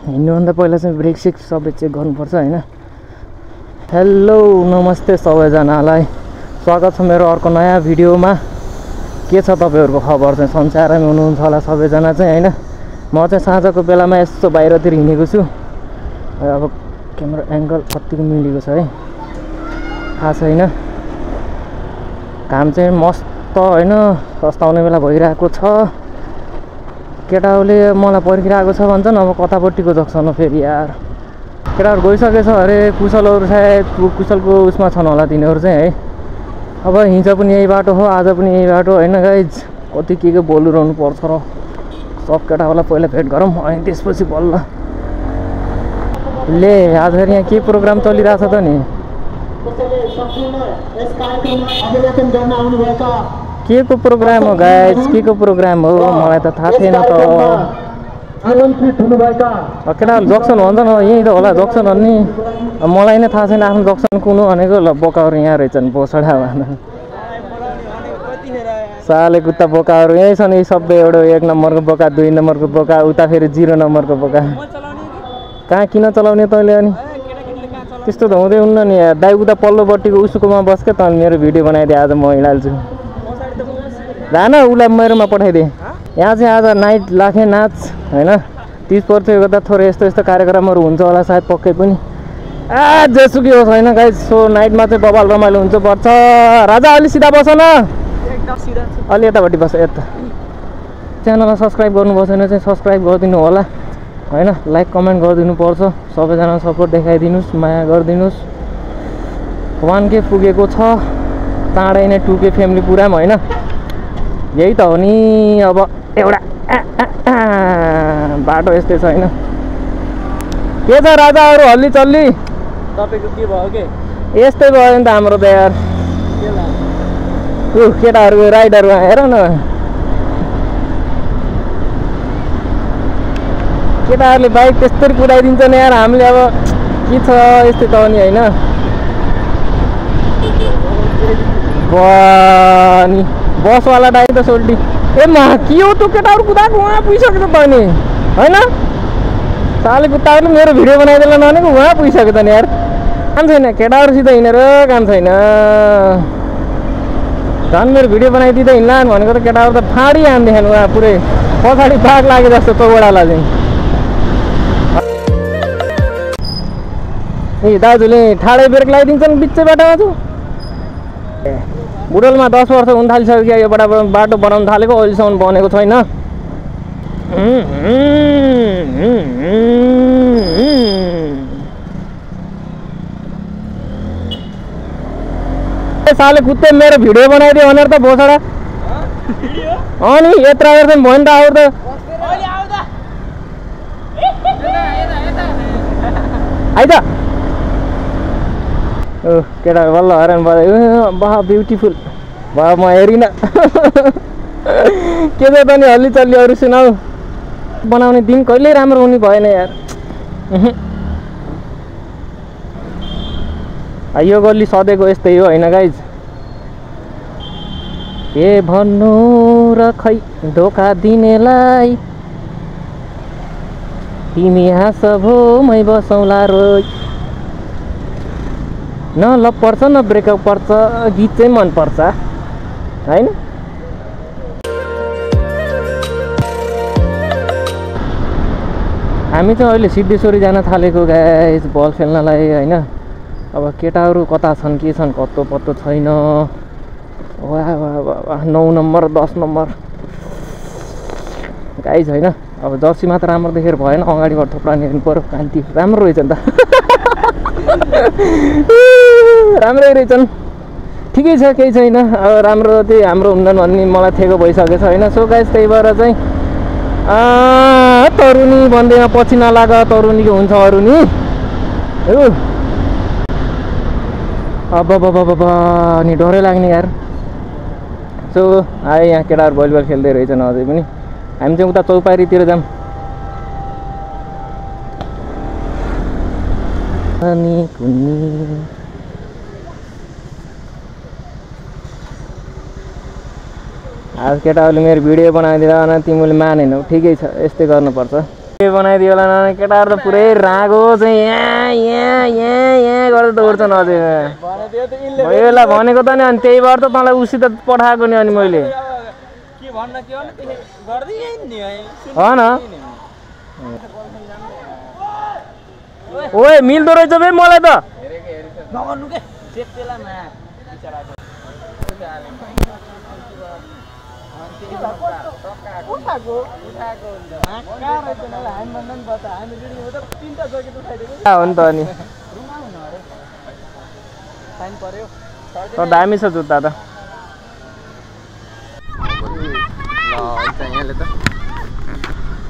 हिँड्नुभन्दा पहिला चाहिँ ब्रेक सेक सबै चेक गर्नुपर्छ हैन। हेलो नमस्ते सबैजनालाई, स्वागत छ मेरो अर्को नयाँ भिडियोमा। के छ तपाईहरुको खबर चाहिँ? सञ्चारमा हुनुहुन्छ होला सबैजना चाहिँ हैन। म चाहिँ साँझको बेलामा यस्तो बाहिरतिर हिँडेको छु। अब क्यामेरा एंगल कतिको मिलेको छ है थाहा छैन। काम चाहिँ मस्त हैन, तस्ताउने बेला भइरहेको छ। केटाहरूले मलाई पर्खिरहेको छ भन्छन्। अब कतापट्टिको जक्सन हो फेरि यार। केटाहरू गइसकेछ अरे, कुशलहरू सायद कुशलको उसमा छन् होला तिनीहरू चाहिँ है। अब हिजो पनि यही बाटो हो, आज पनि यही बाटो हैन गाइज। कति के बोलिरहनु पर्छ र। सब केटाहरूलाई पहिला भेट गरौँ अनि त्यसपछि बल्ल। ले आज यहाँ के प्रोग्राम चलिरहेछ त नि? के को प्रोग्राम हो गाइज? के को प्रोग्राम हो मलाई त थाहा छैन त। केटाहरू जक्सन भन्छ न, यहीँ त होला जक्सन हो नि। मलाई नै थाहा छैन आफ्नो जक्सन कुन हो भनेको। ल बोकाहरू यहाँ रहेछन्, बोसडा साले कुत्ता बोकाहरू यहीँ छन्। यी सबै एउटा 1 नम्बरको बोका, 2 नम्बरको बोका, उता फेरि 0 नम्बरको बोका। कहाँ किन चलाउने तैँले? अनि त्यस्तो त हुँदै हुन्न नि यार। दाइ उता पल्लोपट्टिको उसकोमा बस्के त मेरो भिडियो बनाइदिए। आज म हिँडाल्छु जान, उसलाई मेरोमा पठाइदिएँ। यहाँ चाहिँ आज नाइट लाखे नाच हैन। 30 पर्छ गर्दा थोरै यस्तो यस्तो कार्यक्रमहरू हुन्छ होला सायद, पक्कै पनि। जेसुकै होस् होइन गाइज। सो नाइटमा चाहिँ बबाल रमाइलो हुन्छ पर्छ। राजा अलि सिधा बस न, अलि यतापट्टि बस। यता च्यानललाई सब्सक्राइब गर्नुभएको छैन चाहिँ सब्सक्राइब गरिदिनु होला हैन। लाइक कमेन्ट गरिदिनु पर्छ। सबैजना सपोर्ट देखाइदिनुहोस्, माया गरिदिनुहोस्। 1K पुगेको छ, चाँडै नै 2K फ्यामिली पुराम हैन। यही त हो नि अब एउटा बाटो यस्तै छ हैन। के छ राजाहरू हल्ली चल्ली? तपाईको के भयो के? यस्तै भयो नि त हाम्रो त यार। केटाहरूको राइडहरू हेर न, केटाहरूले बाइक त्यस्तै कुदाइदिन्छन् यार। हामीले अब के छ यस्तै त हो नि होइन। नि बसवाला डाइ त सोल्टी। ए मा के हो त्यो केटाहरू कुदाएको? उहाँ पुगिसक्यो त नि होइन। साले कुत्ताहरूले मेरो भिडियो बनाइदिएला नभनेको उहाँ पुगिसक्यो त नि यार। काम छैन केटाहरूसित हिँडेर, काम छैन। झन् मेरो भिडियो बनाइदिँदै हिँड्ला भनेको त केटाहरू त फाँडी हान्दैछन्। उहाँ पुरै पछाडि बाघ लागे जस्तो चौबडालाई चाहिँ। ए दाजुले ठाडै ब्रेक लगाइदिन्छन् बिचै बाटोमा छु। बुढोलमा 10 वर्ष हुन थालिसक्यो यो बाटो बनाउन थालेको, अहिलेसम्म बनेको छैन। साले कुत्ते मेरो भिडियो बनाइदियो भनेर त भोसडा अनि यत्रा गर्छन् भयो नि त। आउ त आइज। ओ केटा बल्ल हरान भयो। वाह ब्युटिफुल। वाह म हेरिन के छ त नि हल्ली चल्ली। अरू सुनाऊ। बनाउने दिन कहिल्यै राम्रो हुने भएन यार। यो गल्ली सधैँको यस्तै हो होइन गाइज। के भन्नु र खै धोका दिनेलाई, तिमी हाँस भोमै बसौला रोइ। न लभ पर्छ न ब्रेकअप पर्छ, गीत चाहिँ मनपर्छ होइन। हामी चाहिँ अहिले सिद्धेश्वरी जान थालेको गाइज बल खेल्नलाई होइन। अब केटाहरू कता छन् के छन् कत्तो पत्तो छैन। वाह वाह वाह 9 नम्बर 10 नम्बर गाइज होइन। अब जर्सीमा त राम्रो देखेर भएन, अगाडिबाट थोप्रा हेर्नु पऱ्यो। कान्ति राम्रो रहेछ नि त। राम्रै रहेछन्, ठिकै छ, केही छैन। अब राम्रो त्यही हाम्रो हुँदैन भन्ने मलाई थेको भइसकेको छ होइन। सो गाइज त्यही भएर चाहिँ तरुनी भन्दैमा पछि नलाग, तरुनीको हुन्छ अरुनी। अब नि डरै लाग्ने यार। सो आए यहाँ केटाहरू भलिबल खेल्दै रहेछन् अझै पनि। हामी चाहिँ उता चौपारीतिर जाऊँ। आज केटाहरूले मेरो भिडियो बनाइदिएर भने तिमीले मानेनौ। ठिकै छ, यस्तै गर्नुपर्छ। के बनाइदियो होला न केटाहरु त पुरै रागो चाहिँ यहाँ यहाँ यहाँ यहाँ गर्दै दौड्छन् अझै मैले भनेको त नि अनि त्यही भएर त तँलाई उसित पठाएको नि अनि मैले के भन्न के हो नि गर्दिए नि हो न ओए मिल्दो रहेछ बे मलाई त नगर्नु के चेप्टेला न बिचराको उठाको माका रहेछ न हामी भन्दा नि बता हामी जुडी हो त तीनटा जग्गा उठाइदिएको हो नि त अनि फाइन पर्यो त दामी छ जुत्ता त ल हुन्छ यहाँले त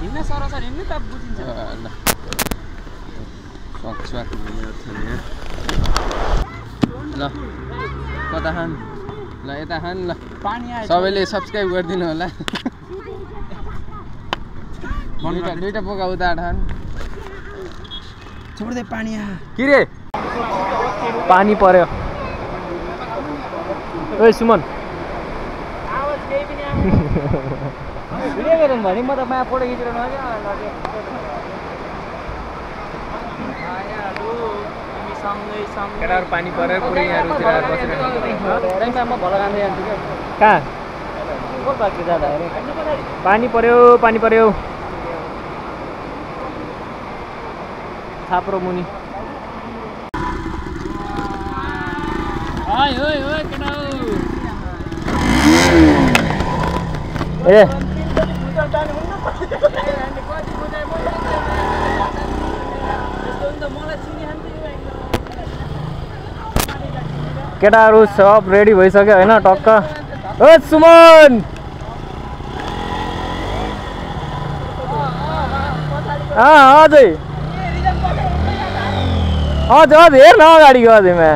हिँड्न सरसर हिँड्नु त बुझिन्छ ल सक्छ ल कता खान ल यता खान ल पानी आयो सबैले सब्स्क्राइब गरिदिनु होला दुईटा पोका उता खान छोड्दै पानी आयो के रे पानी पर्यो ओइ सुमन आवाज केही पनि आयो भिडियो गरौँ भने म त माया फोटो खिचेर केटाहरु पानी पर्यो पुरै यहाँ रुचिरहेर बसिरहेको म भल गान्दै जान्छु क्या कहाँ को बाँकी जाँदा पानी पर्यो छाप्रो मुनि ओइ ओइ ओइ केटा ए केटाहरु सब रेडी भइसक्यो हैन टक्क ओ सुमन अझै अझ हेर न अगाडिको अझैमा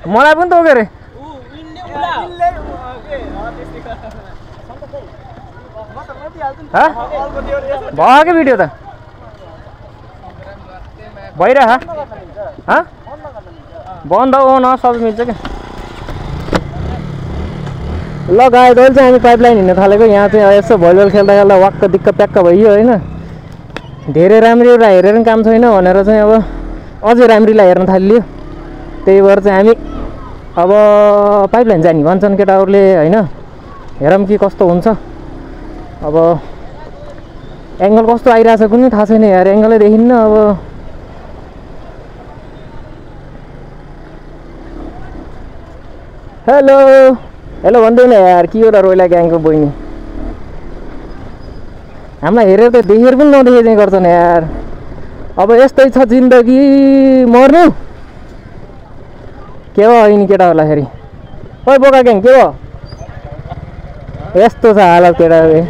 मलाई पनि त हो के अरे भयो के भिडियो त भइरह बन्द हो न सब मिल्छ क्या ल गाई दोल चाहिँ हामी पाइपलाइन हिँड्न थालेको यहाँ चाहिँ यसो भलिबल खेल्दा खेल्दा वाक्क दिक्क प्याक्क भइयो होइन धेरै राम्रीलाई हेरेर पनि काम छैन भनेर चाहिँ अब अझै राम्रीलाई हेर्न थालियो त्यही भएर चाहिँ हामी अब पाइपलाइन जाने भन्छन् केटाहरूले होइन हेरौँ कि कस्तो हुन्छ अब एङ्गल कस्तो आइरहेछ कुनै थाहा छैन यार एङ्गलै देखिन्न अब हेलो हेलो भन्दैन यार के एउटा रोइला ग्याङको बहिनी हामीलाई हेरेर त देखेर पनि नदेखे चाहिँ गर्छन् यार अब यस्तै छ जिन्दगी मर्नु के हो यिनी केटाहरूलाई फेरि ओइ बोका ग्याङ के हो यस्तो छ हालत केटाहरू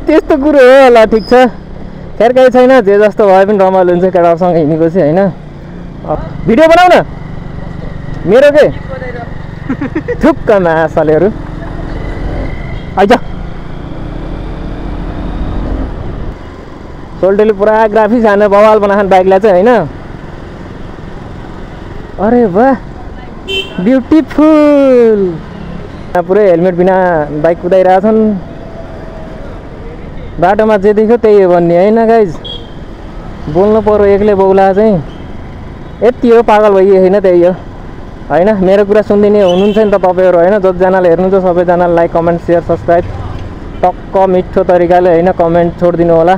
त्यस्तो कुरो हो ल ठिक छ खेर केही छैन जे जस्तो भए पनि रमाइलो हुन्छ केटाहरूसँग हिँडेपछि होइन भिडियो बनाऊ न मेरो के थुक्क मासलेहरू आइज सोल्टेले पुरा ग्राफिक्स हानेर बवाल बनाखान बाइकलाई चाहिँ होइन अरे वाह ब्युटिफुल पुरै हेलमेट बिना बाइक कुदाइरहेछन् बाटोमा जे देख्यो त्यही हो भन्ने होइन गाइज बोल्नु पर्यो एक्लै बौला चाहिँ यति हो पागल भइयो होइन त्यही हो होइन मेरो कुरा सुनिदिने हुनुहुन्छ नि त तपाईँहरू होइन जतिजनाले हेर्नुहुन्छ सबैजनालाई लाइक कमेन्ट सेयर सब्सक्राइब टक्क मिठो तरिकाले होइन कमेन्ट छोडिदिनु होला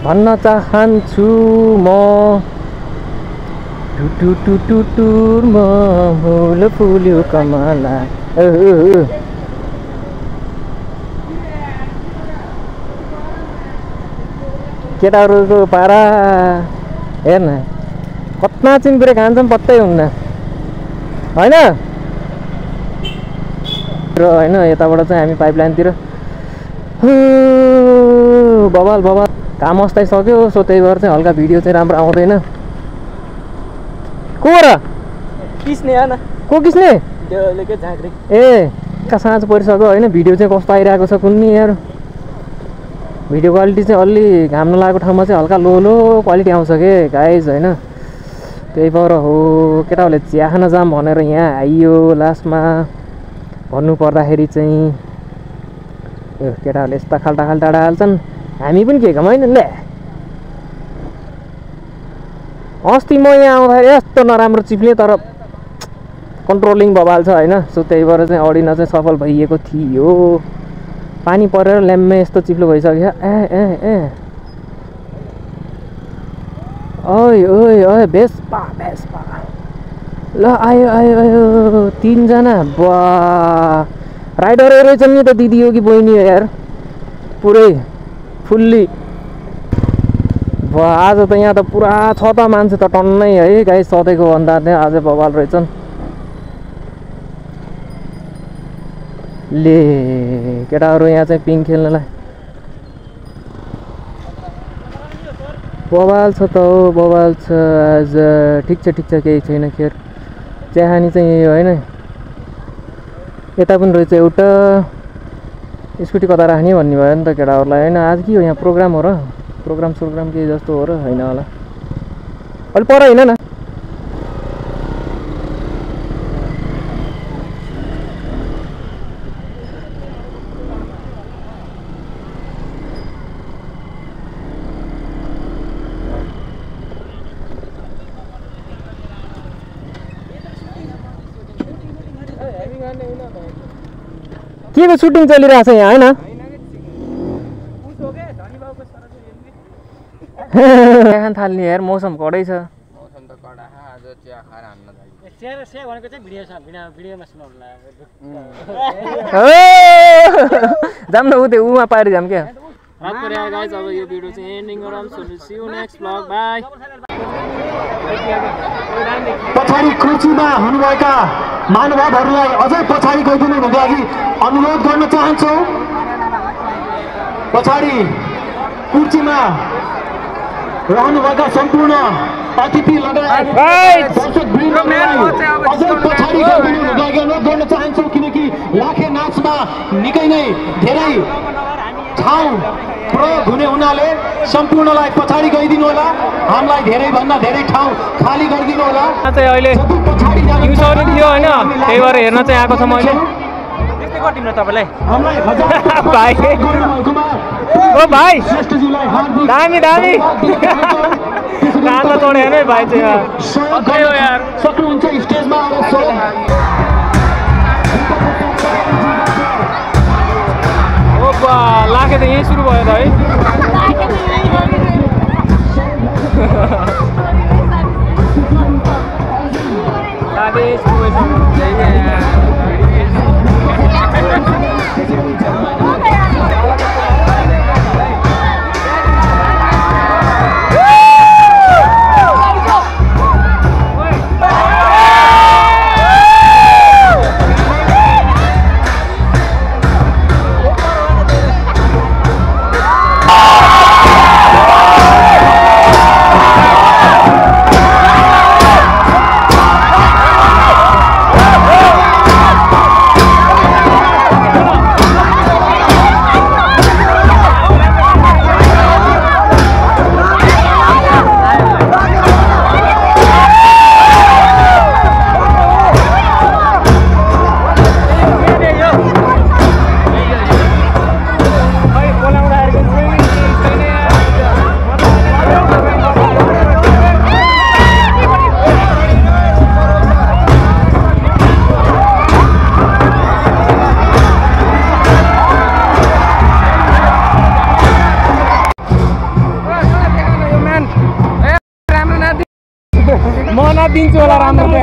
भन्न चाहन्छु म टुटुटुटुटुरमा फुल फुल्यो कमला केटाहरूको पारा हेर्न कतना चिम्पिरे खान्छन् पत्तै हुन्न होइन र होइन यताबाट चाहिँ हामी पाइपलाइनतिर बवाल बवाल काम अस्ताइसक्यो सो त्यही भएर चाहिँ हल्का भिडियो चाहिँ राम्रो आउँदैन को र किस्ने आना को किस्ने त्यो लेके झाँक्री ए ठ्याक्क साँझ परिसक्यो होइन भिडियो चाहिँ कस्तो आइरहेको छ कुन्नी यार भिडियो क्वालिटी चाहिँ अलि घाम नलागेको ठाउँमा चाहिँ हल्का लो क्वालिटी आउँछ के गाइज होइन त्यही भएर हो केटाहरूले चिया खान जाम भनेर यहाँ आइयो लास्टमा भन्नु पर्दाखेरि चाहिँ यो केटाहरूले यस्ता खाल्टा डाँडा हाल्छन् हामी पनि के काम होइन ल्या अस्ति म यहाँ आउँदाखेरि यस्तो नराम्रो चिप्ले तर कन्ट्रोलिङ बबाल छ होइन सो त्यही भएर चाहिँ अडिन चाहिँ सफल भइएको थियो पानी परेर ल्याम्मे यस्तो चिप्लो भइसक्यो ओइ भेस्पा ल आयो 3 जना बा राइडरै रहेछन् नि त दिदी हो कि बहिनी हो यार पुरै फुल्ली बा आज त यहाँ त पुरा छ त मान्छे त टन्नै है गाई सधैँको भन्दा चाहिँ अझै बबाल रहेछन् ले केटाहरू यहाँ चाहिँ पिङ खेल्नलाई बबाल छ त हो बबाल छ आज ठिक छ केही छैन खेर चिया खानी चाहिँ यही होइन यता पनि रहेछ एउटा स्कुटी कता राख्ने भन्ने भयो नि त केटाहरूलाई होइन आज के हो यहाँ प्रोग्राम हो र प्रोग्राम के जस्तो हो र होइन होला अलि पर होइन न के को सुटिङ चलिरहेछ यहाँ होइन खान थाल्ने यार मौसम कडै छ मौसम त कडा आज चिया खाएर हान्न लाग्यो से भनेको चाहिँ भिडियोमा सुनाउनु जाम न उ त्यो उमा पारि जाम क्या रात परे आयो गाइस अब यो भिडियो चाहिँ एन्डिङ गरौँ so see you next vlog bye पछाडि कुर्सीमा हुनुभएका महानुभावहरूलाई अझै पछाडि गइदिनु हुनुको लागि अनुरोध गर्न चाहन्छु पछाडि कुर्सीमा रहनुभएका सम्पूर्ण अतिथि लगायत दर्शकवृन्दलाई अझै पछाडि गइदिनु हुनुको लागि अनुरोध गर्न चाहन्छु किनकि लाखे नाचमा निकै नै धेरै ठाउँ प्रयोग हुने हुनाले सम्पूर्णलाई पछाडि गइदिनु होला हामीलाई धेरैभन्दा धेरै ठाउँ खाली गरिदिनु होला चाहिँ अहिले हिउँसौरी थियो होइन त्यही भएर हेर्न चाहिँ आएको छ मैले त्यस्तै गरिदिनु तपाईँलाई भाइ ओ भाइ दामी कान तोडे हेर्नु है भाइ चाहिँ सक्नुहुन्छ स्टेजमा लाखे त यहीँ सुरु भयो त है लाखे सुरु म नदिन्छु होला राम्रो